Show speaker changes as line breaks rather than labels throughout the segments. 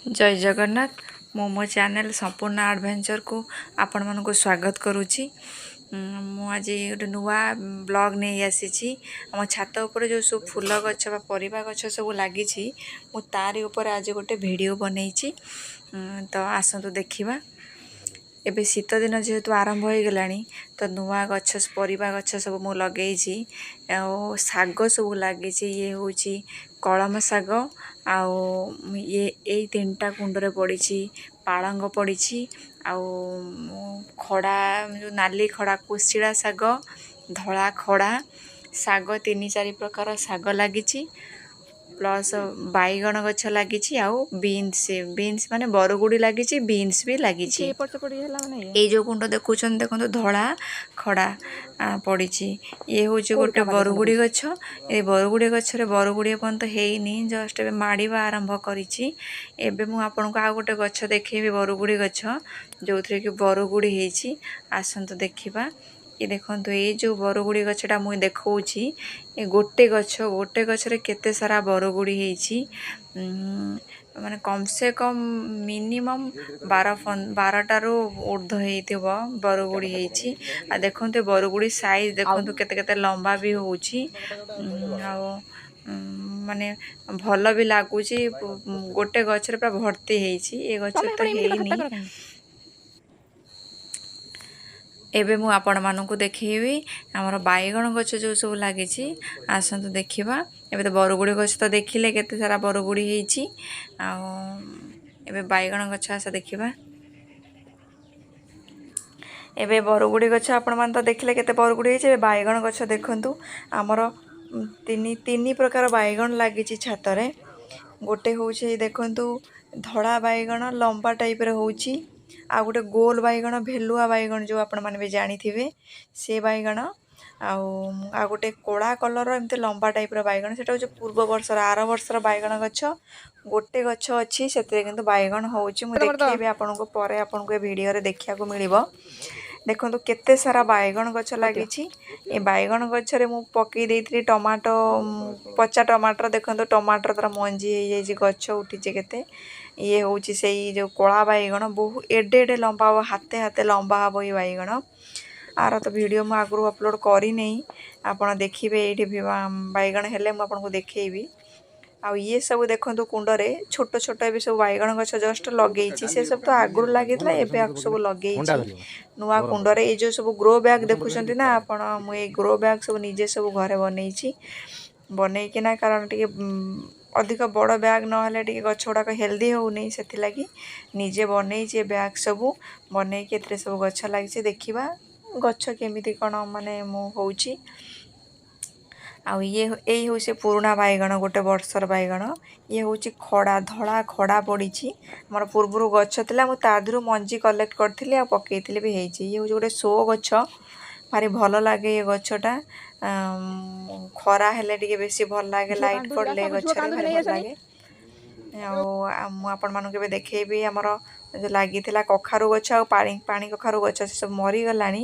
ଜୟ ଜଗନ୍ନାଥ। ମୁଁ ମୋ ଚ୍ୟାନେଲ୍ ସମ୍ପୂର୍ଣ୍ଣ ଆଡ଼ଭେଞ୍ଚରକୁ ଆପଣମାନଙ୍କୁ ସ୍ୱାଗତ କରୁଛି। ମୁଁ ଆଜି ଗୋଟେ ନୂଆ ବ୍ଲଗ୍ ନେଇ ଆସିଛି। ଆମ ଛାତ ଉପରେ ଯେଉଁ ସବୁ ଫୁଲ ଗଛ ବା ପରିବା ଗଛ ସବୁ ଲାଗିଛି, ମୁଁ ତାରି ଉପରେ ଆଜି ଗୋଟେ ଭିଡ଼ିଓ ବନେଇଛି। ତ ଆସନ୍ତୁ ଦେଖିବା। ଏବେ ଶୀତ ଦିନ ଯେହେତୁ ଆରମ୍ଭ ହୋଇଗଲାଣି, ତ ନୂଆ ଗଛ, ପରିବା ଗଛ ସବୁ ମୁଁ ଲଗେଇଛି ଆଉ ଶାଗ ସବୁ ଲାଗିଛି। ଇଏ ହେଉଛି କଳମ ଶାଗ, ଆଉ ଇଏ ଏଇ ତିନିଟା କୁଣ୍ଡରେ ପଡ଼ିଛି ପାଳଙ୍ଗ ପଡ଼ିଛି, ଆଉ ଖଡ଼ା, ଯେଉଁ ନାଲି ଖଡ଼ା, କୋଶିଳା ଶାଗ, ଧଳା ଖଡ଼ା ଶାଗ, ତିନି ଚାରି ପ୍ରକାର ଶାଗ ଲାଗିଛି। ପ୍ଲସ୍ ବାଇଗଣ ଗଛ ଲାଗିଛି ଆଉ ବିନ୍ସ, ବିନ୍ସ ମାନେ ବରଗୁଡ଼ି ଲାଗିଛି, ବିନ୍ସ ବି ଲାଗିଛି।
ଏପଟ ସେପଟ ହେଲା ମାନେ
ଏଇ ଯେଉଁ କୁଣ୍ଡ ଦେଖୁଛନ୍ତି, ଦେଖନ୍ତୁ, ଧଳା ଖଡ଼ା ପଡ଼ିଛି। ଇଏ ହେଉଛି ଗୋଟେ ବରଗୁଡ଼ି ଗଛ। ଏ ବରଗୁଡ଼ି ଗଛରେ ବରଗୁଡ଼ି ଏପର୍ଯ୍ୟନ୍ତ ହେଇନି, ଜଷ୍ଟ ଏବେ ମାଡ଼ିବା ଆରମ୍ଭ କରିଛି। ଏବେ ମୁଁ ଆପଣଙ୍କୁ ଆଉ ଗୋଟେ ଗଛ ଦେଖେଇବି, ବରଗୁଡ଼ି ଗଛ, ଯେଉଁଥିରେ କି ବରଗୁଡ଼ି ହେଇଛି। ଆସନ୍ତୁ ଦେଖିବା। ଏ ଦେଖନ୍ତୁ, ଏଇ ଯେଉଁ ବରଗୁଡ଼ି ଗଛଟା ମୁଁ ଦେଖାଉଛି, ଏ ଗୋଟେ ଗଛ, ଗୋଟେ ଗଛରେ କେତେ ସାରା ବରଗୁଡ଼ି ହେଇଛି। ମାନେ କମ୍ ସେ କମ୍ ମିନିମମ୍ 12ଟାରୁ ଉର୍ଦ୍ଧ୍ୱ ହେଇଥିବ ବରଗୁଡ଼ି ହେଇଛି। ଆଉ ଦେଖନ୍ତୁ, ଏ ବରଗୁଡ଼ି ସାଇଜ୍ ଦେଖନ୍ତୁ, କେତେ କେତେ ଲମ୍ବା ବି ହେଉଛି ଆଉ ମାନେ ଭଲ ବି ଲାଗୁଛି। ଗୋଟେ ଗଛରେ ପୁରା ଭର୍ତ୍ତି ହେଇଛି। ଏ ଗଛରେ
ତମେ
ତ
ଏପଟେ ଏମିତି
ହେଇନି।
ଥଟ୍ଟା କର କାହିଁକି?
ଏବେ ମୁଁ ଆପଣମାନଙ୍କୁ ଦେଖେଇବି ଆମର ବାଇଗଣ ଗଛ ଯେଉଁ ସବୁ ଲାଗିଛି। ଆସନ୍ତୁ ଦେଖିବା। ଏବେ ତ ବରଗୁଡ଼ି ଗଛ ତ ଦେଖିଲେ, କେତେ ସାରା ବରଗୁଡ଼ି ହେଇଛି। ଆଉ ଏବେ ବାଇଗଣ ଗଛ, ଆସ ଦେଖିବା। ଏବେ ବରଗୁଡ଼ି ଗଛ ଆପଣମାନେ ତ ଦେଖିଲେ କେତେ ବରଗୁଡ଼ି ହେଇଛି। ଏବେ ବାଇଗଣ ଗଛ ଦେଖନ୍ତୁ। ଆମର ତିନି ତିନି ପ୍ରକାର ବାଇଗଣ ଲାଗିଛି ଛାତରେ। ଗୋଟେ ହେଉଛି, ଦେଖନ୍ତୁ, ଧଳା ବାଇଗଣ, ଲମ୍ବା ଟାଇପ୍ର ହେଉଛି। ଆଉ ଗୋଟେ ଗୋଲ ବାଇଗଣ, ଭେଲୁଆ ବାଇଗଣ ଯେଉଁ ଆପଣମାନେ ବି ଜାଣିଥିବେ, ସେ ବାଇଗଣ। ଆଉ ଆଉ ଗୋଟେ କଳା କଲର୍, ଏମିତି ଲମ୍ବା ଟାଇପ୍ର ବାଇଗଣ। ସେଇଟା ହେଉଛି ପୂର୍ବ ବର୍ଷର, ଆର ବର୍ଷର ବାଇଗଣ ଗଛ। ଗୋଟେ ଗଛ ଅଛି, ସେଥିରେ କିନ୍ତୁ ବାଇଗଣ ହେଉଛି। ମୁଁ ଦେଖେଇବି ଆପଣଙ୍କୁ ପରେ, ଆପଣଙ୍କୁ ଏ ଭିଡ଼ିଓରେ ଦେଖିବାକୁ ମିଳିବ। ଦେଖନ୍ତୁ, କେତେ ସାରା ବାଇଗଣ ଗଛ ଲାଗିଛି। ଏ ବାଇଗଣ ଗଛରେ ମୁଁ ପକେଇ ଦେଇଥିଲି ଟମାଟୋ, ପଚା ଟମାଟର। ଦେଖନ୍ତୁ, ଟମାଟର ତାର ମଞ୍ଜି ହେଇଯାଇଛି, ଗଛ ଉଠିଛି କେତେ। ଇଏ ହେଉଛି ସେଇ ଯେଉଁ କଳା ବାଇଗଣ, ବହୁ ଏଡ଼େ ଏଡ଼େ ଲମ୍ବା ହେବ, ହାତେ ହାତେ ଲମ୍ବା ହେବ ଏଇ ବାଇଗଣ। ଆର ତ ଭିଡ଼ିଓ ମୁଁ ଆଗରୁ ଅପଲୋଡ଼ କରିନେଇ, ଆପଣ ଦେଖିବେ। ଏଇଠି ବାଇଗଣ ହେଲେ ମୁଁ ଆପଣଙ୍କୁ ଦେଖେଇବି। ଆଉ ଇଏ ସବୁ ଦେଖନ୍ତୁ, କୁଣ୍ଡରେ ଛୋଟ ଛୋଟ ଏବେ ସବୁ ବାଇଗଣ ଗଛ ଜଷ୍ଟ ଲଗେଇଛି। ସେ ସବୁ ତ ଆଗରୁ ଲାଗିଥିଲା, ଏବେ ଆକୁ ସବୁ ଲଗେଇଛି ନୂଆ କୁଣ୍ଡରେ। ଏଇ ଯେଉଁ ସବୁ ଗ୍ରୋ ବ୍ୟାଗ୍ ଦେଖୁଛନ୍ତି ନା ଆପଣ, ମୁଁ ଏଇ ଗ୍ରୋ ବ୍ୟାଗ୍ ସବୁ ନିଜେ ସବୁ ଘରେ ବନେଇଛି। ବନେଇକିନା, କାରଣ ଟିକେ ଅଧିକ ବଡ଼ ବ୍ୟାଗ୍ ନହେଲେ ଟିକେ ଗଛ ଗୁଡ଼ାକ ହେଲ୍ଦି ହେଉନି, ସେଥିଲାଗି ନିଜେ ବନେଇଛି। ଏ ବ୍ୟାଗ୍ ସବୁ ବନେଇକି ଏଥିରେ ସବୁ ଗଛ ଲାଗିଛି। ଦେଖିବା ଗଛ କେମିତି କ'ଣ ମାନେ ମୁଁ ହେଉଛି। ଆଉ ଇଏ ଏଇ ହେଉଛି ପୁରୁଣା ବାଇଗଣ, ଗୋଟେ ବର୍ଷର ବାଇଗଣ। ଇଏ ହେଉଛି ଖଡ଼ା, ଧଳା ଖଡ଼ା ପଡ଼ିଛି। ଆମର ପୂର୍ବରୁ ଗଛ ଥିଲା, ମୁଁ ତା ଦେହରୁ ମଞ୍ଜି କଲେକ୍ଟ କରିଥିଲି ଆଉ ପକେଇଥିଲି ବି, ହେଇଛି। ଇଏ ହେଉଛି ଗୋଟେ ଶୋ ଗଛ, ଭାରି ଭଲ ଲାଗେ ଏ ଗଛଟା। ଖରା ହେଲେ ଟିକେ ବେଶୀ ଭଲ ଲାଗେ,
ଝିଅ
ଲାଇଟ୍
କାନ୍ଦୁଛି,
ପଡ଼ିଲେ
ଆସ
ଏ
ଝିଅ
ଗଛରେ
କାନ୍ଦୁଛି,
ଭାରି
ନେଇ
ଭଲ
ଆସନି।
ଲାଗେ। ଆଉ ମୁଁ ଆପଣମାନଙ୍କୁ ଏବେ ଦେଖେଇବି ଆମର ଯେଉଁ ଲାଗିଥିଲା କଖାରୁ ଗଛ ଆଉ ପାଣି ପାଣି କଖାରୁ ଗଛ, ସେ ସବୁ ମରିଗଲାଣି।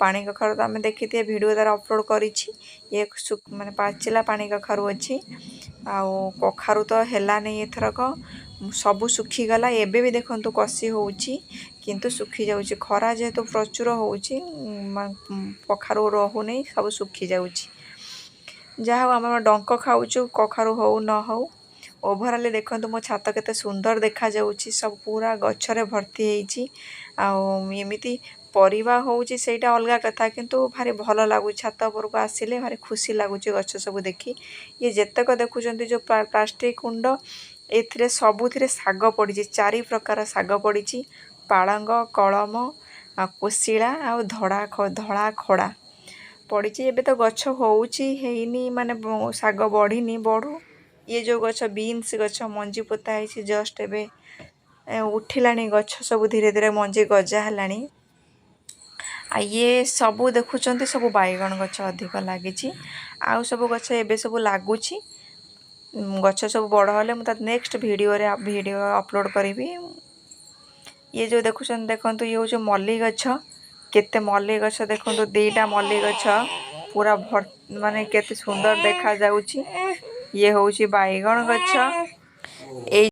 ପାଣି କଖାରୁ ତ ଆମେ ଦେଖିଥିବେ, ଭିଡ଼ିଓ ତାର ଅପଲୋଡ଼ କରିଛି। ଇଏ ମାନେ ପାଚିଲା ପାଣି କଖାରୁ ଅଛି। ଆଉ କଖାରୁ ତ ହେଲାନି ଏଥରକ, ସବୁ ଶୁଖିଗଲା। ଏବେ ବି ଦେଖନ୍ତୁ, କଷି ହେଉଛି କିନ୍ତୁ ଶୁଖିଯାଉଛି। ଖରା ଯେହେତୁ ପ୍ରଚୁର ହେଉଛି, କଖାରୁ ରହୁନି, ସବୁ ଶୁଖିଯାଉଛି। ଯାହା ହଉ, ଆମେ ଡଙ୍କ ଖାଉଛୁ, କଖାରୁ ହଉ ନ ହଉ। ଓଭରାଲି ଦେଖନ୍ତୁ, ମୋ ଛାତ କେତେ ସୁନ୍ଦର ଦେଖାଯାଉଛି, ସବୁ ପୁରା ଗଛରେ ଭର୍ତ୍ତି ହେଇଛି। ଆଉ ଏମିତି ପରିବା ହେଉଛି ସେଇଟା ଅଲଗା କଥା, କିନ୍ତୁ ଭାରି ଭଲ ଲାଗୁଛି। ଛାତ ଉପରକୁ ଆସିଲେ ଭାରି ଖୁସି ଲାଗୁଛି ଗଛ ସବୁ ଦେଖି। ଇଏ ଯେତେକ ଦେଖୁଛନ୍ତି ଯେଉଁ ପ୍ଲାଷ୍ଟିକ୍ କୁଣ୍ଡ, ଏଥିରେ ସବୁଥିରେ ଶାଗ ପଡ଼ିଛି। ଚାରି ପ୍ରକାର ଶାଗ ପଡ଼ିଛି: ପାଳଙ୍ଗ, କଳମ ଆଉ କୋଶିଳା ଆଉ ଧଳା ଖଡ଼ା ପଡ଼ିଛି। ଏବେ ତ ଗଛ ହେଉଛି, ହେଇନି, ମାନେ ଶାଗ ବଢ଼ିନି, ବଢ଼ୁ। ଇଏ ଯେଉଁ ଗଛ, ବିନ୍ସ ଗଛ, ମଞ୍ଜି ପୋତା ହେଇଛି, ଜଷ୍ଟ ଏବେ ଉଠିଲାଣି ଗଛ ସବୁ, ଧୀରେ ଧୀରେ ମଞ୍ଜି ଗଜା ହେଲାଣି। ଆଉ ଇଏ ସବୁ ଦେଖୁଛନ୍ତି, ସବୁ ବାଇଗଣ ଗଛ ଅଧିକ ଲାଗିଛି। ଆଉ ସବୁ ଗଛ ଏବେ ସବୁ ଲାଗୁଛି। ଗଛ ସବୁ ବଡ଼ ହେଲେ ମୁଁ ତା ନେକ୍ସଟ ଭିଡ଼ିଓରେ ଭିଡ଼ିଓ ଅପଲୋଡ଼ କରିବି। ଇଏ ଯେଉଁ ଦେଖୁଛନ୍ତି, ଦେଖନ୍ତୁ, ଇଏ ହେଉଛି ମଲ୍ଲି ଗଛ। କେତେ ମଲ୍ଲି ଗଛ ଦେଖନ୍ତୁ, ଦୁଇଟା ମଲ୍ଲି ଗଛ ପୁରା ମାନେ କେତେ ସୁନ୍ଦର ଦେଖାଯାଉଛି। ଇଏ ହେଉଛି ବାଇଗଣ ଗଛ। ଏଇ